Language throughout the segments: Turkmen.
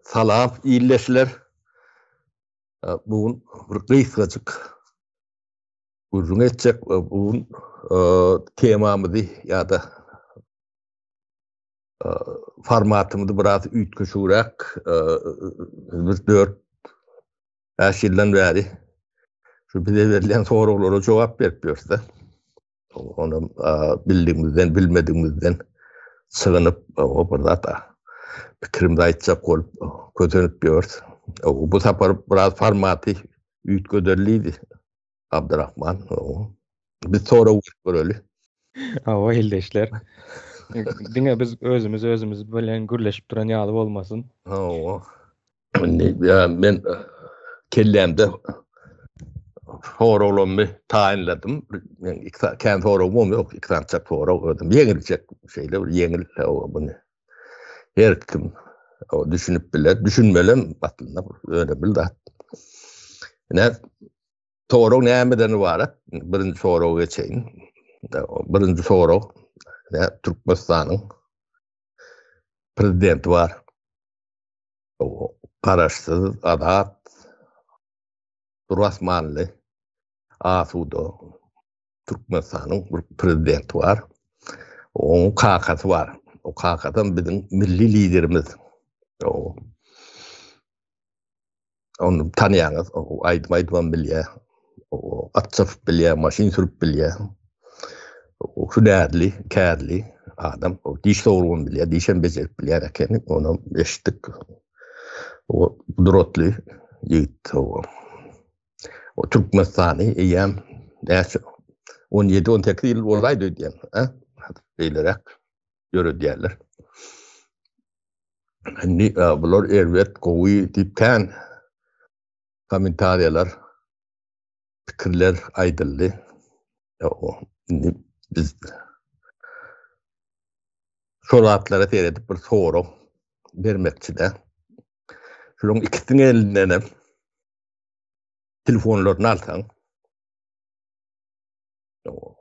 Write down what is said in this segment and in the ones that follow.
Salam ildeşler. Bu gün bir gysgajyk gürrüň etjek. Bu gün temamyzy ýa-da formatymyzy biraz üýtgeşigräk biz 4 5 ýyldan bäri şu bize berilýän soraglara jogap berip ýörüs-de. Onam bildigimizden, bilmedigimizden sygynyp, o bir zat pikirimizi aýtjak bolup kösenip ýörüs. Bu sapar biraz formaty üýtgederlidi Abdurrahman. Biz sorag berip göreli. Hawa ildeşler. Diňe biz özümiz özümiz bilen gürleşip duran ýaly bolmasyn. Hawa. Indi men kellämde soraglarymy taýynladym. Men iki kän soragym ýok, iki sanyçak sorag özüm ýeňiljek, şeýle bir ýeňil buny. Her kim düşünip biler, düşünmelem aslynda öyle bir zat. Ine sorag nämeden ybarat? Birinji soraga geçeýin. Birinji sorag, Türkmenistanyň prezidenti bar. Garaşsyz, azat, dur asmanly, asuda Türkmenistanyň bir prezidenti bar. Onuň kakasy bar. O kakasam biziň milli liderimiz. Ony tanýaňyz, aýdym aýdybam bilýär. At çapyp bilýär, maşyn sürüp bilýär. Hünärli, kärli adam. Diş dogrubam bilýär, dişem bejerip bilýär ekeni. Onam eşitdik. O gudratly ýigit. O Türkmenistany eýýäm näçe 17-18 ýyl bolaýdy öýdýän, a? Beýleräk ýöredýärler. Indi bular erbet, gowy diýip kän kommentariýalar, pikirler aýdyldy. Indi biz şol zatlara seredip bir sorag bermekçi-de. Şularyň ikisiniň elinden hem telefonlaryny alsaň,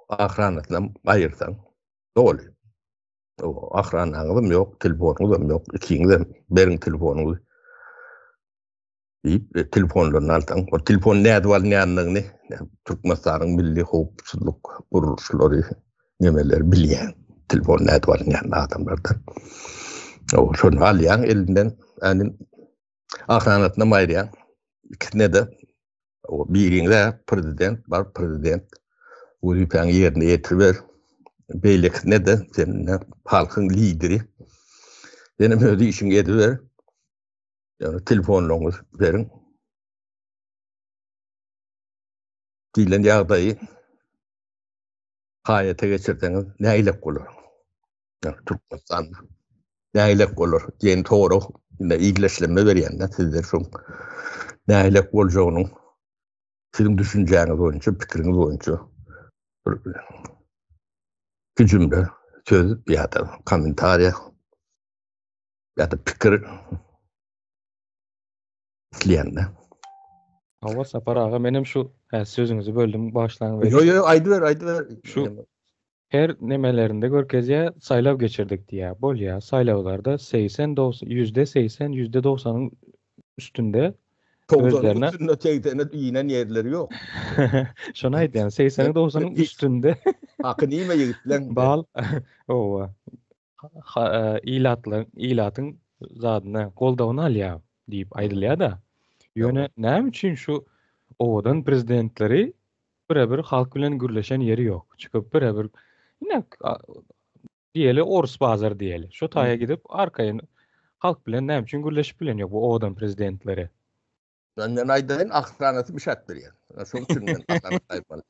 ahranasynam aýyrsaň, doly. Ahranaňyzam ýok, telefonyňyzam ýok, ikiňizem beriň telefonyňyzy diýip, e, telefonlaryny alsaň, o telefon nädip alynýandygyny Türkmenistanyň milli howpsuzlyk gurluşlary nemeler bilýän. Telefon nädip alynýanyny adamlardan. O şony alýaň elinden, ýani ahranasynam aýyrýaň. Ikisine-de O biriňde prezident bar, prezident wezipäňi ýerine ýetiriber. Beýlekisine-de sen halkyň lideri. Senem öz işiňi ediber. Ýöne telefonlaryňyzy beriň. Diýlen ýagdaýy haýata geçirseňiz nägilek bolar? Türkmenistan nägilek bolar diýen sorag indi ildeşlerime berýän-de sizler şoň nägilek boljagynyň siziň düşünjäňiz boýunça, pikiriňiz boýunça bir iki jümle söz ýa-da kommentariýa ýa-da pikir isleýän-de. Hawa Sapar aga menem şu hä sözüňizi böldüm bagyşlaň. Ýo ýo aýdyber aýdyber. Şu her nemelerinde görkezýä saýlaw geçirdik diýýä. Bolýa saýlawlarda 80 90 %80 %90-yň üstünde özlerine üstünde 80-e inen ýerleri ýok. Şony aýdýan 80-iň 90-yň üstünde. Haky nime ýigitleň? Bal. Owa. ilatlaryň ilatyň zadyna goldawyny alýar diýip aýdylýar-da. Ýöne näme üçin şu owadan prezidentleri birebir halk bilen gürleşen ýeri ýok. Çykyp birebir ine diýeli orus bazar diýeli. Şu taýa gidip arkaýyn halk bilen näme üçin gürleşip bilen ýok bu owadan prezidentleri. Ben men aýdaýyn ahranasy bişäp berýär. Şoň üçin men ahrana aýtmaly.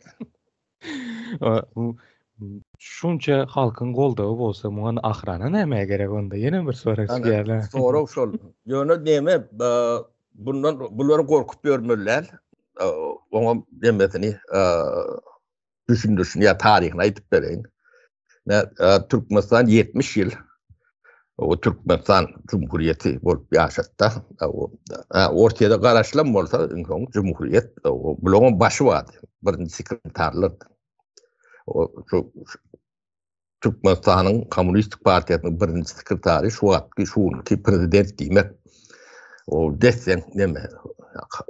Şunça halkyň goldawy bolsa, muňa ahrana nämä gerek onda? Ýene bir sorag çykýar. Sorag şol. Ýöne näme bundan bulary gorkup ýörmeli däl. Oňa demesini düşündirişini ýa taryhyny aýdyp bereýin. Ne Türkmenistan 70 ýyl o Türkmenistan Cumhuriyeti bolup ýaşatda. O Ortaýda garaşylan bolsa iň soň Cumhuriyet bularyň başy bardy. Birinji sekretarlar. O şu Türkmenistanyň Kommunistik partiýasynyň birinji sekretary şu wagtky şu günki prezident diýmek. O desseň neme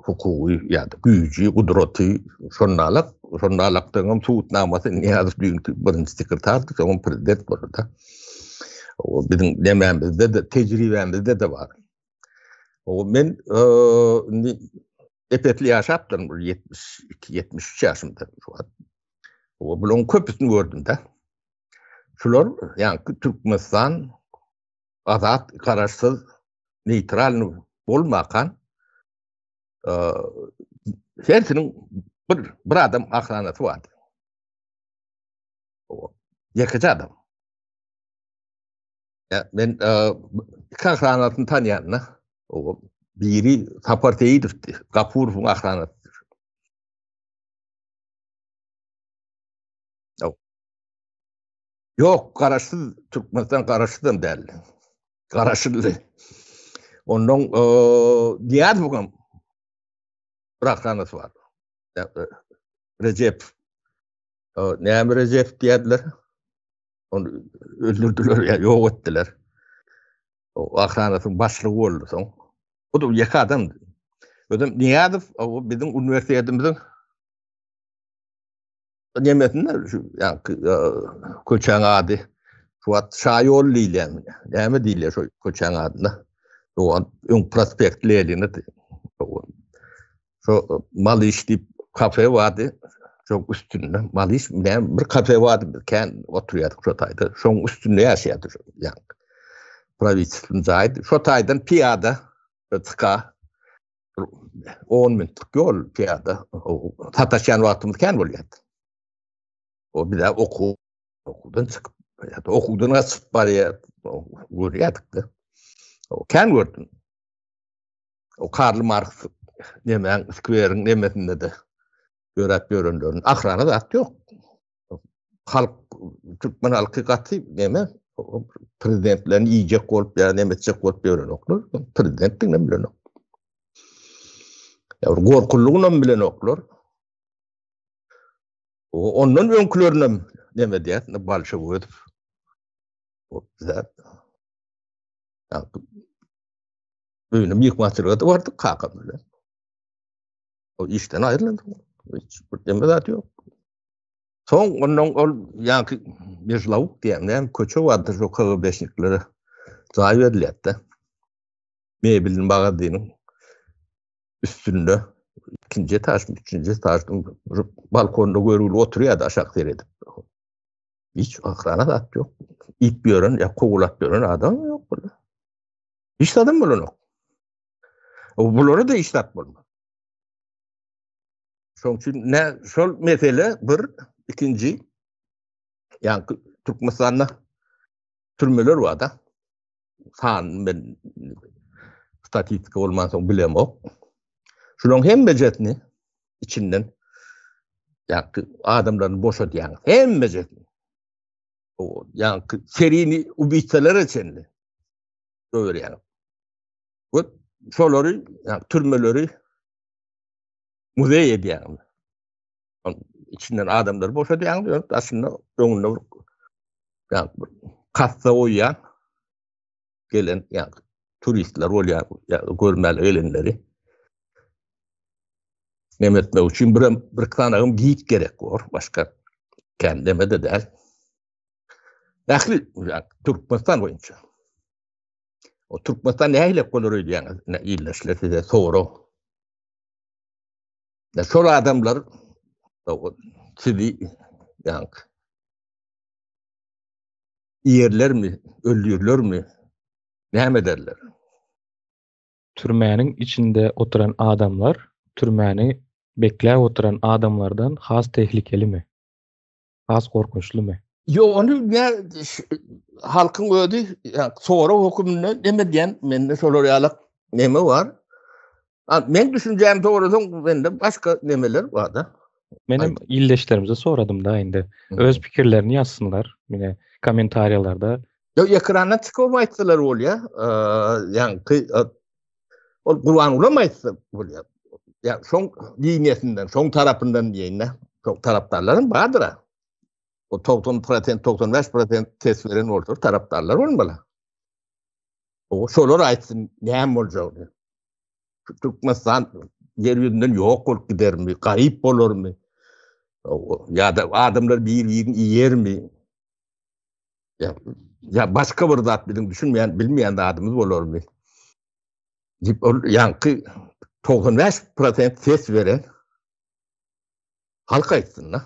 hukugy ýa-da güýji, gudraty şondalak, şondalakdygyň subutnamasy Nyýazow düýnki birinji sekretardy, soňam prezident boldy-da. O biziň nemämizde-de, tejribämizde-de bar. O men indi ep-esli ýaşapdyryn, bir 72, 73 ýaşymda şu wagt. O bularyň köpüsini gördüm-de. Şular, ýaňky Türkmenistan azat, garaşsyz, neýtralny bolmakan hersiniň bir bir adam ahranasy bardy. Ýekeje adam. Ya, men iki ahranasyny tanýan-da. Biri Sapar Seýidowdy, Gapurowyň ahranasy. Ýok, garaşsyz Türkmenistan garaşsyzam däl. Garaşyldy. Ondan Nyýazowam bir ahranasy bar. Rejep. Näme Rejep diýerdiler? Ony öldürdüler ýa ýok etdiler. O ahranasyň başlygy boldy soň. O da ýeke adamdy. Özem Nyýazow o biziň uniwersitetimiziň nemesinde şu ýaňky köçäň ady şu wagt Şaýol diýilýär. Näme diýilýär şo köçäň adyna? O öň prospekt Leninidi. Şo Malyş diýip kafe bardy. Şoň üstünde Malyş näme bir kafe bardy biz kän oturýardyk şo taýda. Şoň üstünde ýaşaýardy şo ýaňky. Prawitelstwonyň jaýy. Şo taýdan pyýada çyka 10 minutlyk ýol pyýada. Sataşýan wagtymyz kän bolýardy. O bize okuw okuwdan çykyp ýa-da okuwdan gaçyp barýar görýärdik-de. Kän gördüm. O Karl Marks nemäň skweriň nemesinde-de ýöräp ýörenlerini. Ahrana zat ýok. Halk türkmen halky gaty neme prezidentlerini iýjek bolup ýa neme etjek bolup ýörenoklar. Prezidentdigini bilenok. Ýa bir gorkulygyny bilenoklar. O ondan öňkülerini neme diýär, Balşa Öwezow. O zat. Öýüne myhmançylyga-da bardyk kakam bilen. O işden aýrylandy. Hiç bir deme zat ýok. Soň ondan ol ýaňky Mejlawuk diýen näme köçe bardy şo KGB-şniklere jaý berilýärdi. Mebelin magazynyň üstünde ikinji etažmy, üçünji etažda balkonda görgüli oturýardy aşak seredip. Hiç ahrana zat ýok. Iýip ýören ýa kowlap ýören adam ýok burada. Hiç zadam bolanok. Bulara da hiç zat bolmaz. Şoň üçin ne şol mesele bir, ikinji ýa Türkmenistanda türmeler bar da. San men statistika bolman soň bilemok. Şularyň hemmejesini içinden ýa adamlaryny boşadýaň. Hemmejesini. O ýa serini ubitsalara çenli. Goýberýär. We şolary, ýa türmeleri muzeý edýär. Içinden adamlary boşadýar, ýöne daşynda öňünde bir ýa bir kassa goýýar. Gelen ýa turistler bolýar, ýa görmäli gelenleri. Neme etmek üçin bir bir sanagym git gerek bor, başga kän neme-de däl. Ähli Türkmenistan boýunça. O Türkmenistan nähili bolar öýdýäňiz? Ine ildeşler size sorag. Ya şol adamlar sizi ýaňky iýerlermi, öldürlermi, näme ederler? Türmäniň içinde oturan adamlar türmäni bekläp oturan adamlardan has tehlikelimi? Has gorkunçlymy? Ýok, ony nä halkyň özi sorag höküminde neme diýen, mende şolar ýaly neme bar. Men düşünjäm sorasaň, mende başga nemeler bar-da. Menem ildeşlerimize soradym da indi. Öz pikirlerini ýazsynlar, mine kommentariýalarda. Ýok, ekrana çykyp aýtsalar bolýar. Ýaňky ol Gurbangulam aýtsa bolýar. Ýa şoň liniýasyndan, şoň tarapyndan diýeýin-de. Şoň tarapdarlaryň bardyr-a. O 90%, 95% ses beren bolsa tarapdarlar bolmaly. O şolar aýtsyn näme boljagyny. Türkmenistan ýer ýüzünden ýok bolup gidermi, gaýyp bolarmy? Ýa-da adamlar bir-birini iýermi? Ýa, ýa başga bir zat biziň düşünmeýän, bilmeýän zadymyz bolarmy? Diýip ol ýaňky 95% ses beren halk aýtsyn-da.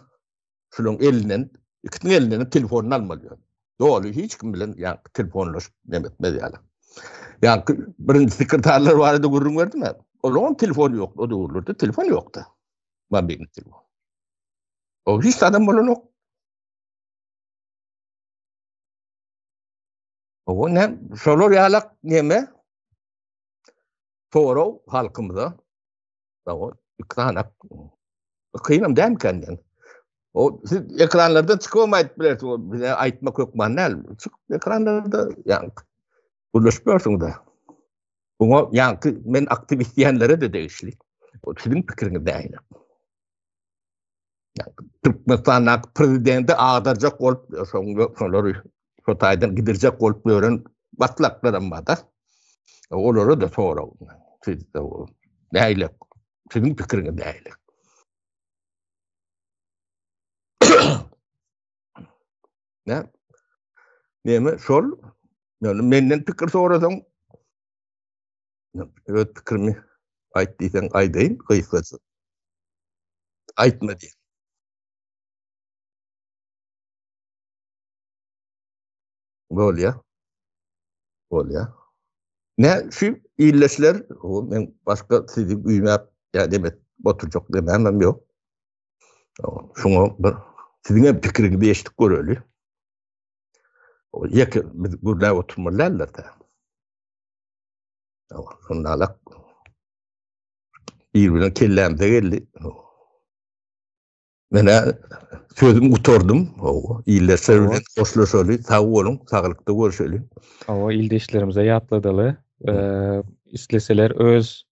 Şularyň elinden, ikisiniň elinden telefonyny almaly ýöne. Doly hiç kim bilen ýaňky telefonlaşyp neme etmez ýaly. Ýaňky birinji sekretarlar barada gürrüň berdim ä. Olaryň telefony ýok, o döwürlerde telefon ýokdy. Mobilny telefon. O hiç adam bolanok. O ne şolar ýalak neme? Sorag halkymyza. O ekrana kynam dälmikä diýen. O siz ekranlardan çykyp hem aýdyp bilersiňiz. Bize aýtmak hökman däl. Çykyp ekranlarda ýaňky gürleşip ýörsüňiz-de. Buňa ýaňky men aktiwist diýenlere-de degişli. O siziň pikiriňiz däl. Türkmenistandaky prezidenti agdarjak bolup, şolary şo taýdan gidirjek bolup ýören batlaklaram bar-da. Olara da sorag. Siz nähili? Siziň pikiriňiz nähili? Ne? Näme şol? Ýöne menden pikir sorasaň, öz pikirimi aýt diýseň aýdaýyn gysgaça. Aýtma diýen. Bolýa. Bolýa. Ne şu illeşler, o men başga sizi güýmäp ýa demet oturjak demem ýok. Şuňa bir siziň hem pikiriňizi eşidip göreli. O ýeke biz gürläp oturmaly däldir-de. Şundalak bir bilen kellämize geldi. Menä sözüm gutardym. Hawa, ildeşler bilen hoşlaşaly. Sag boluň, saglykda görşeli. Hawa, ildeşlerimize ýatladaly. Isleseler öz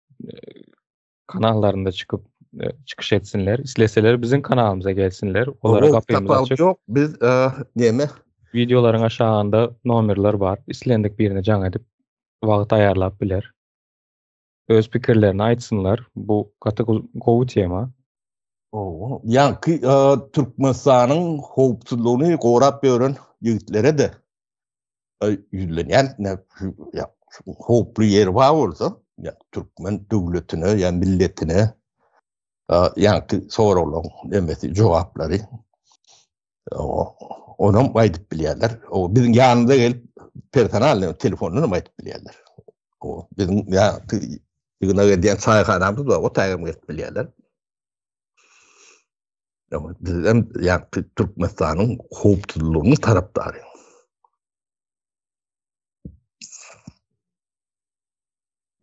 kanallarynda çykyp çykyş etsinler. Isleseler biziň kanalymyza gelsinler. Olara gapymyz açyk. Ýok, biz näme? Wideolaryň aşagynda nomerler bar. Islendik birine jaň edip wagt aýarlap biler. Öz pikirlerini aýtsynlar. Bu gaty gowy tema. Owo, ýaňky Türkmenistanyň howpsuzlygyny gorap ýören ýigitlere-de ýüzlenýän, howply ýeri bar bolsa, türkmen döwletine ýa milletine ýaňky soraglaryň nemesi, jogaplary onam aýdyp bilýärler. O biziň ýanymyza gelip personal telefondan hem aýdyp bilýärler. O biziň ýaňky ýygnak edýän çaýhanamyz bar, o taýa hem gelip bilýärler. Biz hem ýaňky Türkmenistanyň howpsuzlygynyň tarapdary.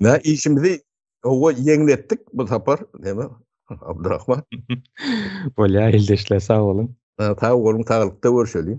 Ne işimizi owa ýeňletdik bu sapar, näme? Abdurrahman. Bolýar, ildeşler sag boluň. Sag boluň, saglykda görşeliň.